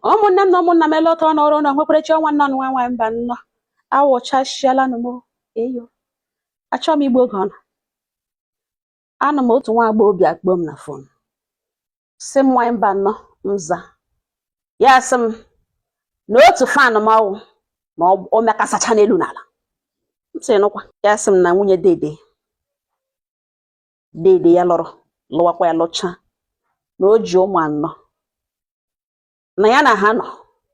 Ụmụnne m na ụmụnna m, ele ọtọ n'ọrụ na nwekwarechi ọnwa nnọ nwa nwa mba nnọ awụchasịala m eyo. Achọghị m igbu oge ọnụ. Anụ m otu nwa agbọghọ obi akpọ m na phone, sị m, "Nwanyị mba nnọọ." Nza ya, sị m na otu fan m ọwụ na o mekasacha n'elu n'ala. M sị, "Nụkwa." Ya sị m na nwunye dede dede ya lụrụ, lụwakwa ya, lụcha, na o ji ụmụ anọ, na ya na ha nọ,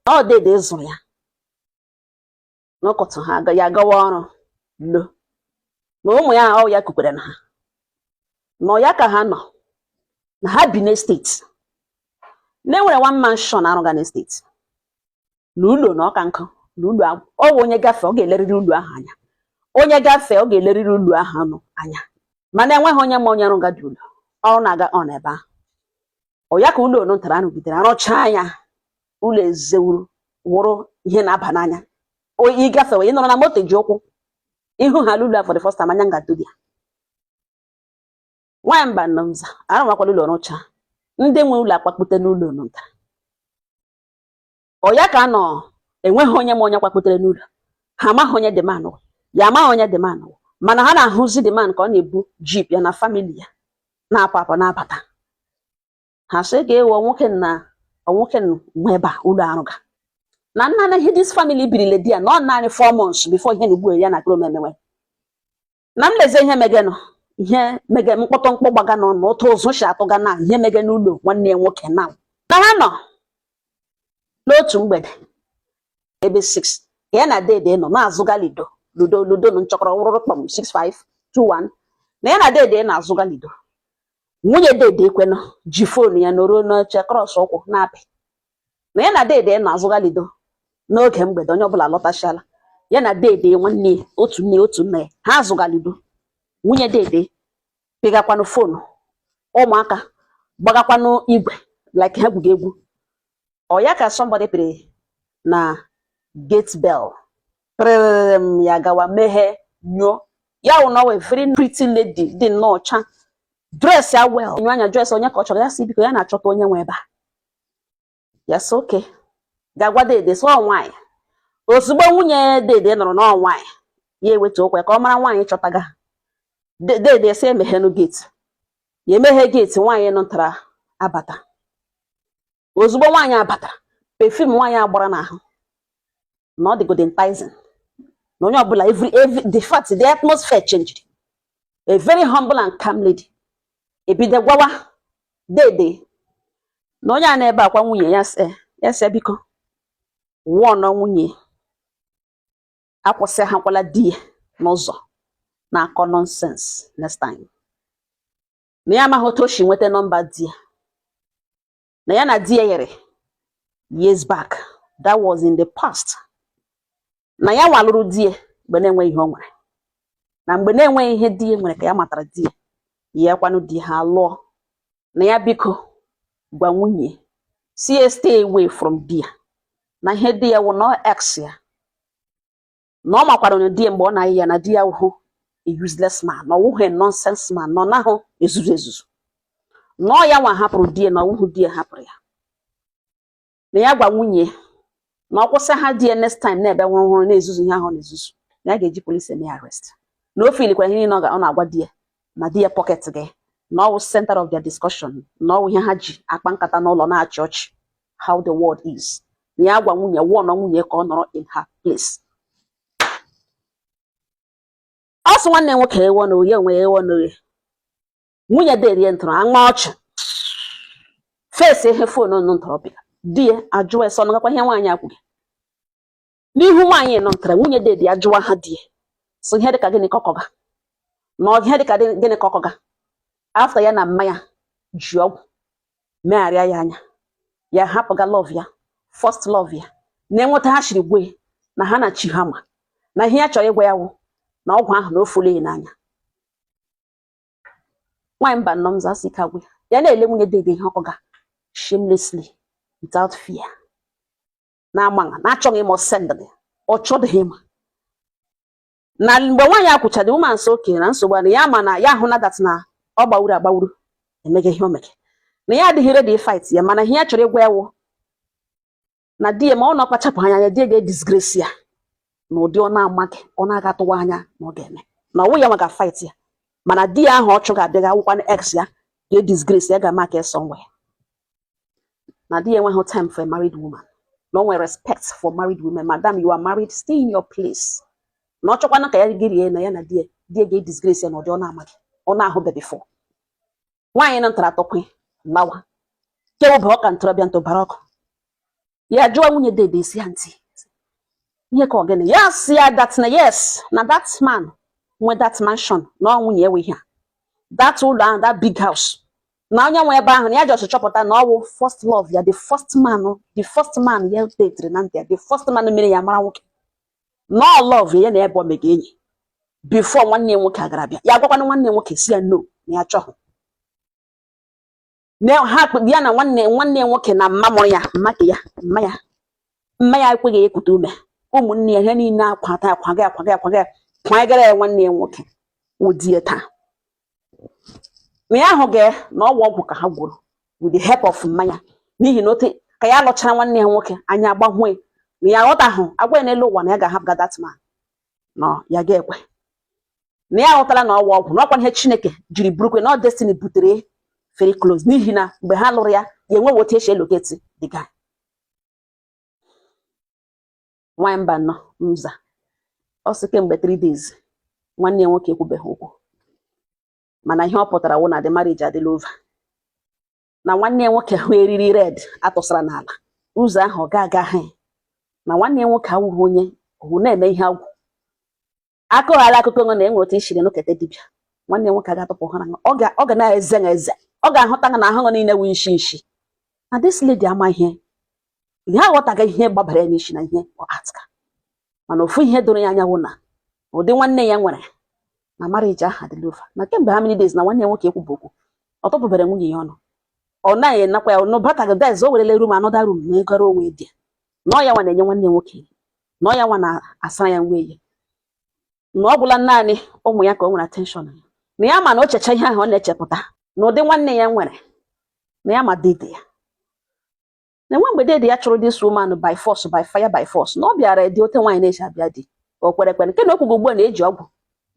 na ọ dede zụrụ ya. N'ụkọtụ ha ya gawa ọrụ lo, na ụmụ ya ọ ya kukwere na ha nọ ya ka ha nọ, na ha bi n'estate, na enwere one mansion arụga n'estate, na ụlọ na ọka nkụ, na ụlọ ọ bụ onye gafee ọ ga-elerịrị ụlọ ahụ anya, onye gafee ọ ga-elerịrị ụlọ ahụ ọnụ anya, mana enweghị onye ma onye rụga dị ụlọ. Ọrụ na-aga on ebe ahụ. Ọ ya ka ụlọ onu ntara arụgidere arụchaa ya, ụlọ ezewuru wụrụ ihe na-aba n'anya. Ịgafe, ị nọrọ na moto ji ụkwụ ihu ha ụlọ a for the first time, anya nga ya. Nwaanyị mba nnọmza arụmakwala ụlọ rụcha, ndị nwe ụlọ akpakpute n'ụlọ onu ntara. Ọ ya ka nọ, enweghị onye ma onye kwakputere n'ụlọ. Ha amaghị onye the man, ya amaghị onye the man, mana ha na-ahụzi the man ka ọ na-ebu jeep ya na family ya na-apụ apụ na-abata. Ha sị ka ewo nwoke na nwoke nwe ebe a ụlọ arụga, na nna na ihe this family birile di ya na ọ naanị 4 months before ihe na ugbu ya na krom emewe. Na m leze ihe megenụ, ihe mege mkpọtụ mkpọ gbaga nọ na ụtụ ụzụ si atụga na ihe mege n'ụlọ nwanne ya nwoke, na ha nọ n'otu mgbede ebe 6 ya na dede nọ na-azụga lido, ludo, ludo na nchọkọrọ wụrụrụ kpọm 6521, na ya na dede na-azụga lido. Nwunye dede ekwenụ ji phone ya nọruo n'oche cross ụkwụ na-apị, na ya na dede na-azụga lido n'oge mgbede, onye ọbụla lọtachala. Ya na dede nwanne ya, otu nne otu nna ya, ha azụga lido. Nwunye dede pịgakwanụ phone, ụmụaka gbagakwanụ igwe like ha gwuga egwu. Ọ ya ka somebody pịrị na gate bell, pịrịrịrịm. Ya gawa meghee nyụọ ya wụ na ọ wee very pretty lady dị nnọọ ọcha, dress ya well, nyụ anya dress onye ka ọ chọrọ. Ya sị biko, ya na-achọta onye nwe ebe a. Ya sị oke ga-agwa dede sị ọ nwaanyị. Ozugbo nwunye dede nọrọ n'ọ nwaanyị, ya ewetu okwe ka ọ mara nwaanyị chọtaga. Dede sị emeghenu gate. Ya emeghe gate, nwaanyị nụtara abata. Ozugbo nwaanyị abatara, perfume nwaanyị agbara n'ahụ na ọ dịgodi enticing na onye ọbụla, every the fact, the atmosphere changed. A very humble and calm lady ebido gwawa dede na onye a na-ebe akwa nwunye ya, sị ya, sị biko wụọ nọ nwunye akwụsị hakwala di ya n'ụzọ na-akọ nonsense next time, na ya amaghị otu o si nweta nọmba di ya, na ya na di ya yere years back, that was in the past, na ya nwalụrụ di ya mgbe na-enweghị ihe o nwere, na mgbe na-enweghị ihe di ya nwere ka ya matara di ya, ya kwanụ di ha lụọ, na ya biko gwa nwunye si ya stay away from di ya, na ihe di ya wụ na ex ya, na ọ makwara na di ya mgbe ọ na-ayị ya, na di ya wụ a useless man, na ọ wụghị a nonsense man, na ọ nahụ ezuzu ezuzu, na ọ ya nwa hapụrụ di ya, na ọ wụghị di ya hapụrụ ya, na ya gwa nwunye na ọ kwụsị ha di ya next time na-ebe nwụrụ nwụrụ na-ezuzu ihe ahụ ọ na-ezuzu, na ya ga-eji polisi eme ya arrest, na o filikwara ihe niile ọ na-agwa di ya, na di ya pocket gị, na ọ wụ center of their discussion, na ọ wụ ihe ha ji akpa nkata n'ụlọ na-achị ọchị, how the world is, na ya gwa nwunye wụọ na nwunye ka ọ nọrọ in her place. Ọ sị nwanne nwoke ewo na oye onwe ya ewo na oye. Nwunye derie ntụrụ aṅụ ọchị face ihe phone nụ ntọrọbịa. Di ya ajụwa ese ọnụgakwa ihe nwaanyị akwughị n'ihu nwaanyị nọ ntara. Nwunye dedi ajụwa ha di ya so ihe dịka gịnị ka ọkọga, na ọ ihe dịka gịnị ka ọkọga after ya na mmanya ji ọgwụ megharịa ya anya, ya hapụga love ya, first love ya, na-enweta ha shiri gwe na ha na chi ha ma na ihe ya chọrọ ịgwa ya wụ na ọgwụ ahụ na ofolo ya n'anya. Nwaanyị mba nnọọ mza asị ike agwụ ya. Ya na-ele nwunye dede ihe ọkọga shamelessly, without fear, na-amaghị na-achọghị ịma send gị, ọ chọdịghị ịma na mgbe nwaanyị akwụcha, the woman sị oke na nsogbu a, na ya ma na ya ahụ na that na ọ gbawuru agbawuru emege ihe o mege, na ya adịghị ready fight ya, mana ihe ya chọrọ ịgwa ya wụ Na di ya, ma ọ na-akpachapụ anya ya, di ya ga-edisgrace ya na ụdị ọ na-amaghị, ọ na-aga atụwa anya na ọ ga-eme, na ọwụ ya nwa ga-fight ya, mana di ya ahụ ọ chụ ga-abịa ga-awụkwa ex ya ga-edisgrace ya, ga-ama ka somewhere, na di ya enweghị time for a married woman, na o nwere respect for married women. Madam, you are married, stay in your place. Na ọ chọkwana ka ya girie na ya na di ya, di ya ga-edisgrace ya na ụdị ọ na-amaghị, ọ na-ahụbe before. Nwaanyị na ntara atọkwe lawa kewụba ọka ntorobịa ntụbara ọkụ. Ya jụọ nwunye dede isi ya ntị ihe ka ọ gịnị. Ya si ya that na yes, na that man nwe that mansion, na ọ nwunye ewe ihe a, that ụlọ ahụ, that big house, na onye nwe ebe ahụ, na ya just chọpụta na ọ wụ first love ya, the first man, the first man ya tetiri na ntị ya, the first man mere ya mara nwoke, na ọ love ya, na ebe ọ mega enyi before nwanne ya nwoke agara bịa. Ya gwakwana nwanne ya nwoke si ya no, na ya chọghị na ha ya na nwanne ya nwoke na mma mụrụ ya, mma ke ya, mma ya, mma ya ekweghị ekute ume, ụmụnne ya, ihe niile akwata akwaga akwaga akwaga kwanyegara ya nwanne ya nwoke wụ ya taa, na ya ahụghị na ọgwụ ọgwụ ka ha gwuru with the help of mmanya, n'ihi na ote ka ya lụchara nwanne ya nwoke anya agbahue, na ya aghọtahụ agwa ya n'elu ụwa na ya ga-ahapụga that man, na ya ga-ekwe, na ya aghọtala na ọgwụ ọgwụ na ọkwa ihe Chineke jiri burukwe na ọ destiny butere very close, n'ihi na mgbe ha lụrụ ya, ya enweghị otu esi elocate the guy. Nwaanyị mba nọ nza, ọ sị kemgbe 3 days nwanne ya nwoke ekwubeghị okwu, mana ihe ọ pụtara wụ na the marriage adịla over, na nwanne ya nwoke hụ eriri red atụsara n'ala ụzọ ahụ, ọ ga-agaghị, na nwanne ya nwoke awụghị onye ọwụ na-eme ihe agwụ akụghara akụkọ na enwere otu ishiri nụkete dibịa. Nwanne ya nwoke ga-atụpụ ha na ọ ga na-eze na eze, ọ ga-ahụta na ahụ niile wụ nshi nshi, na this lady ama ihe ya, aghọtaghị ihe gbabara ya n'isi na ihe ọ atka, mana ofu ihe doro ya anya wụ na ụdị nwanne ya nwere na marriage ahụ adịla over, na kemgbe how many days na nwanne ya nwoke ekwubu okwu, ọ tụpụbere nwunye ya ọnụ, ọ naghị enakwa ya n'ụbataghị dez, o werele room, another room na egoro onwe dị, na ọ ya nwa na-enye nwanne ya nwoke, na ọ ya nwa na-asara ya nwa ya, na ọ gwụla naanị ụmụ ya ka o nwere attention ya, na ya ma na o checha ihe ahụ ọ na-echepụta na ụdị nwanne ya nwere, na ya ma dede ya, na enwe mgbe dede ya chụrụ this woman by force, by fire, by force, na ọ bịara dị ote nwaanyị na-eji abịa di o kwere kwere nke na okwugo ugbu a na-eji ọgwụ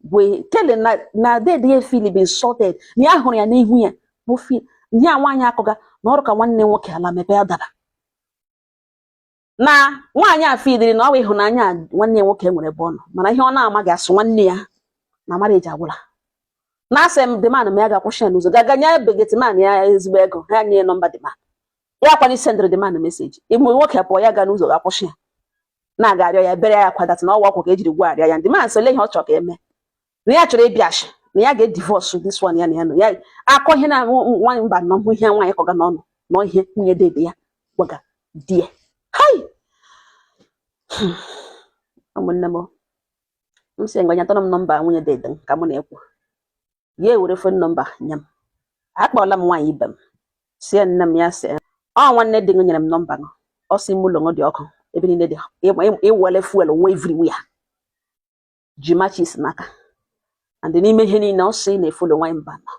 gwee kele na dede ya feel be insulted, na ya hụrụ ya n'ihu ya bụ feel ihe a nwaanyị akụga na ọrụ ka nwanne nwoke ala mepee ya dara, na nwaanyị a feeliri na ọ bụ ịhụnanya a nwanne ya nwoke nwere ebe ọ nọ, mana ihe ọ na-amaghị asụ nwanne ya na marriage agwụla, na asị m the man ma ya ga-akwụsị ya n'ụzọ gaga nye gateman ya ezigbo ego, ha nye nọmba the man, ya kwana sendịrị the man message ime nwoke pụọ, ya ga n'ụzọ ga-akwụsị ya na-aga arịọ ya bere ya akwa that na ọwa ọgwụ ka ejiri gwa arịọ ya. The man sị ole ihe ọ chọrọ ka eme, na ya chọrọ ịbịashi, na ya ga-edivorce this one, ya na ya nọ ya akọ ihe na nwaanyị mba nọ hụ ihe nwaanyị kọga n'ọnụ na ihe nwunye dede ya gwaga di ya. Hai, ụmụnne m, m sị ngwa nyetara m nọmba nwunye dede m ka mụ na-ekwu. Ya ewere phone number nye m. Akpọọla m nwaanyị ibe m, si ya nne m, ya sị ọ nwanne di m nyere m nọmba gị, ọ sị ime ụlọ m dị ọkụ ebe niile dị ịwele fuel nwa everywhere, ji matches n'aka and n'ime ihe niile ọ sị na-efollow nwaanyị mba nọ,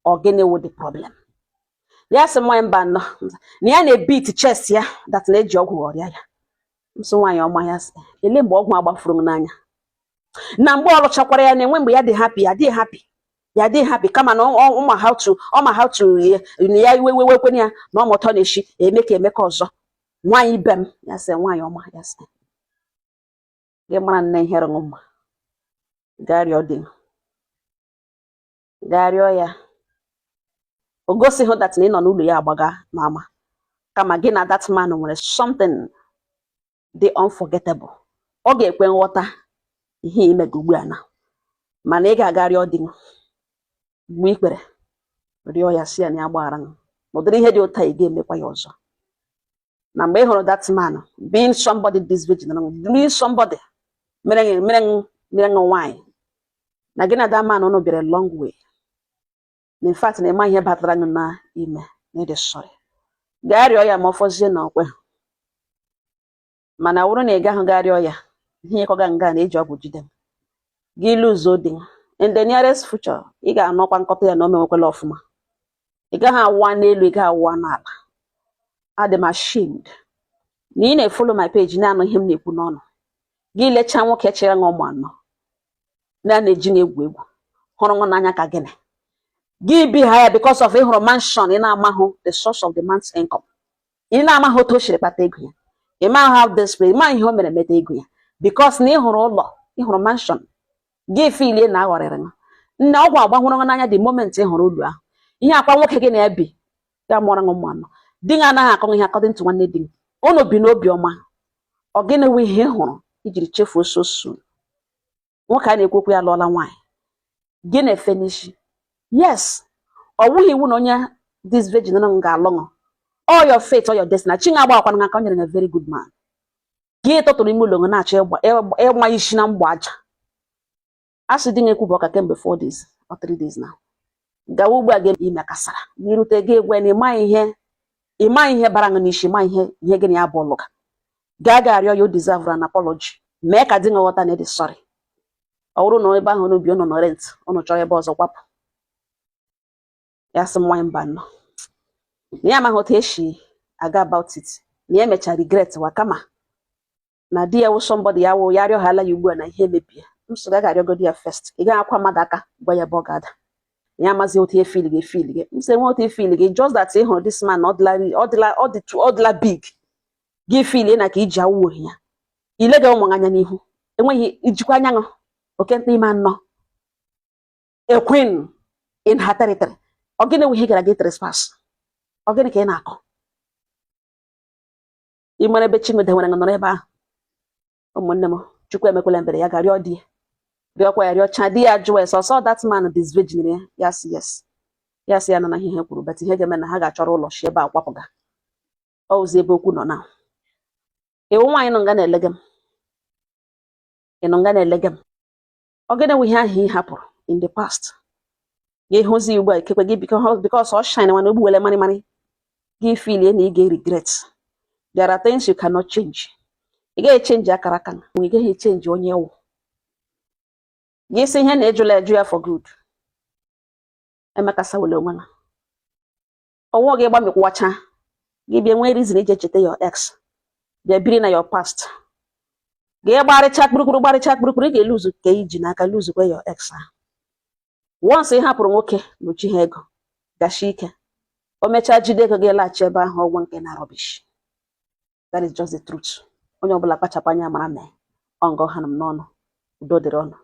ọ gịnị wụ the problem? Ya sị nwaanyị mba nọ na ya na-ebeat chest ya that na-eji ọgwụ ọrịa ya. M sị nwaanyị ọma, ya sị ele mgbe ọgwụ agbafuru m n'anya, na mgbe ọ lụchakwara ya na-enwe mgbe ya dị happy, ya dị happy, ya dị happy, kama na ọ ma how to, ọ ma how to ya iwe wewe kwenye ya na ọmụtọ na-eshi eme ka eme ka ọzọ. Nwaanyị ibe m, ya sị nwaanyị ọma, ya sị gị mara nne ihe rụrụ mma, gaa rịọ di, gaa rịọ ya, o gosighị that na ị nọ n'ụlọ ya agbaga n'ama, kama gị na that man nwere something dị unforgettable, ọ ga-ekwe nghọta ihe ime gị ugbu a na, mana ị ga-aga rịọ di mgbe ikpere rịọ ya, si ya na ya gbaghara gị n'ụdịrị ihe dị ụta, ị ga-emekwa ya ọzọ, na mgbe ị hụrụ that man being somebody this virgin, being somebody mere mere mere nwaanyị, na gị na that man unu bịara long way, na in fact na ịma ihe batara gị na ime na ịdị sorry, gaa rịọ ya ma ọ fọzie na ọkwe. Mana ọ bụrụ na ị gaghị gaa rịọ ya, ihe ịkọga nga na-eji ọgwụ jide m gị lose di in the nearest future, ị ga-anọkwa nkọta ya na o mewekwala ọfụma, ị gaghị awụwa n'elu, ị gaghị awụwa n'ala. Adị m ashamed Na ị na-efollow my page, na-anụ ihe m na-ekwu n'ọnụ gị. Lechaa nwoke chere ṅụ ụmụ anọ na na-eji na-egwu egwu, hụrụ ṅụ n'anya ka gịnị, gị bi ha ya because of ịhụrụ mansion. Ị na-amahụ the source of the man's income, ị na-amaghị otu o siri kpata ego ya, ị maghị how desperate, ị maghị ihe o mere meta ego ya, because na ị hụrụ ụlọ, ị hụrụ mansion, gị feelie na aghọrịrị ṅụ. Nne, ọgwụ agbahụrụ ṅụ n'anya the moment ị hụrụ ụlọ ahụ. Ihe akwa nwoke gị na-ebi ya mụọrọ ṅụ ụmụ anọ, di gị anaghị akọ ihe according to nwanne di gị, unu bi n'obi ọma. Ọ gịnị wụ ihe ị hụrụ ijiri chefuo so soon? Nwoke a na-ekwu okwu ya lụọla nwaanyị, gị na-efe n'isi. Yes, ọ wụghị iwu na onye this virgin nọ ga-alụ ṅụ. All your fate, all your destiny, chi ga agbakwana aka o nyere na very good man. Gị tụtụrụ ime ụlọ na-achọ ịgba isi na mgba aja. A sị di na-ekwu bụ ọka kemgbe 4 days or 3 days now. Gawa ugbu a, gị ime kasara gị rute, gị gwa na ịmaghị ihe, ịmaghị ihe bara ṅụ n'isi, ịmaghị ihe ihe gị na ya bụ ọlụga. Gaa ga arịọ ya, o deserve an apology. Mee ka di gị ghọta na ịdị sorry. Ọ bụrụ na ebe ahụ n'ubi ụnụ nọ rent, ụnụ chọrọ ebe ọzọ kwapụ. Ya sị m nwaanyị mba nnọọ, na ya amaghị otu esi aga about it, na ya emechara regret wa, kama na di ya wụ somebody ya wụ ya arịọghala ya ugbu a na ihe emebie. M sị ga arịọgodi ya first, ị gaghị akwa mmadụ aka gwa ya ebe ọ ga-ada. Na ya amazi otu efeel gị, efeel gị. M sị enwe otu efeel gị, just that ị hụrụ this man, ọ dịla, ọ dịla, ọ dị too, ọ dịla big, gị feel na ka iji awụ ohi ya ile gị ụmụ anya n'ihu, enweghị ijikwa anya ṅụ oke nta ime anọ, a queen in her territory. Ọ gịnị wụ ihe gara gị trespass? Ọ gịnị ka ị na-akọ? Ị mara ebe Chinwe nwere nọrọ ebe ahụ. Ụmụnne m, Chukwu emekwala mbere ya ga rịọ di ya, rịọkwa ya, rịọcha di ya, jụọ ya sọsọ that man disvirgin ya. Ya sị yes, ya sị ya nọ na ihe ha kwuru, but ihe ga-eme na ha ga-achọrọ ụlọ shi ebe a kwapụga. Ọ wụzi ebe okwu nọ na ịwụ nwaanyị nọ nga na-elege m, ị nọ nga na-elege m. Ọ gịnị wụ ihe ahụ ị hapụrụ in the past gị hụzi ugbu a? Ikekwe gị because ọ shine nwana ogbuwele marị marị, gị feel na ị ga-regret. There are things you cannot change. Ị gaghị echange akara aka, ị gaghị echange onye wụ gị. Sị ihe na ejula eju ya for good. Emeka sawele onwe na ọnwụ gị gbamikwacha gị, bịa nwee reason iji echeta your ex, bịa biri na your past. Gị gbarịcha kpurukpuru, gbarịcha kpurukpuru, ị ga-eluzu ka iji n'aka, luzukwa your ex ahụ. Once ị hapụrụ nwoke n'ochi ha ego gashi ike, o mechaa jide ego gị, laghachi ebe ahụ, ọgwụ nke na rubbish. That is just the truth. Onye ọbụla kpachapụ anya mara mee ọ ngọ ha nọ m n'ọnụ. Udo dịrị ọnụ.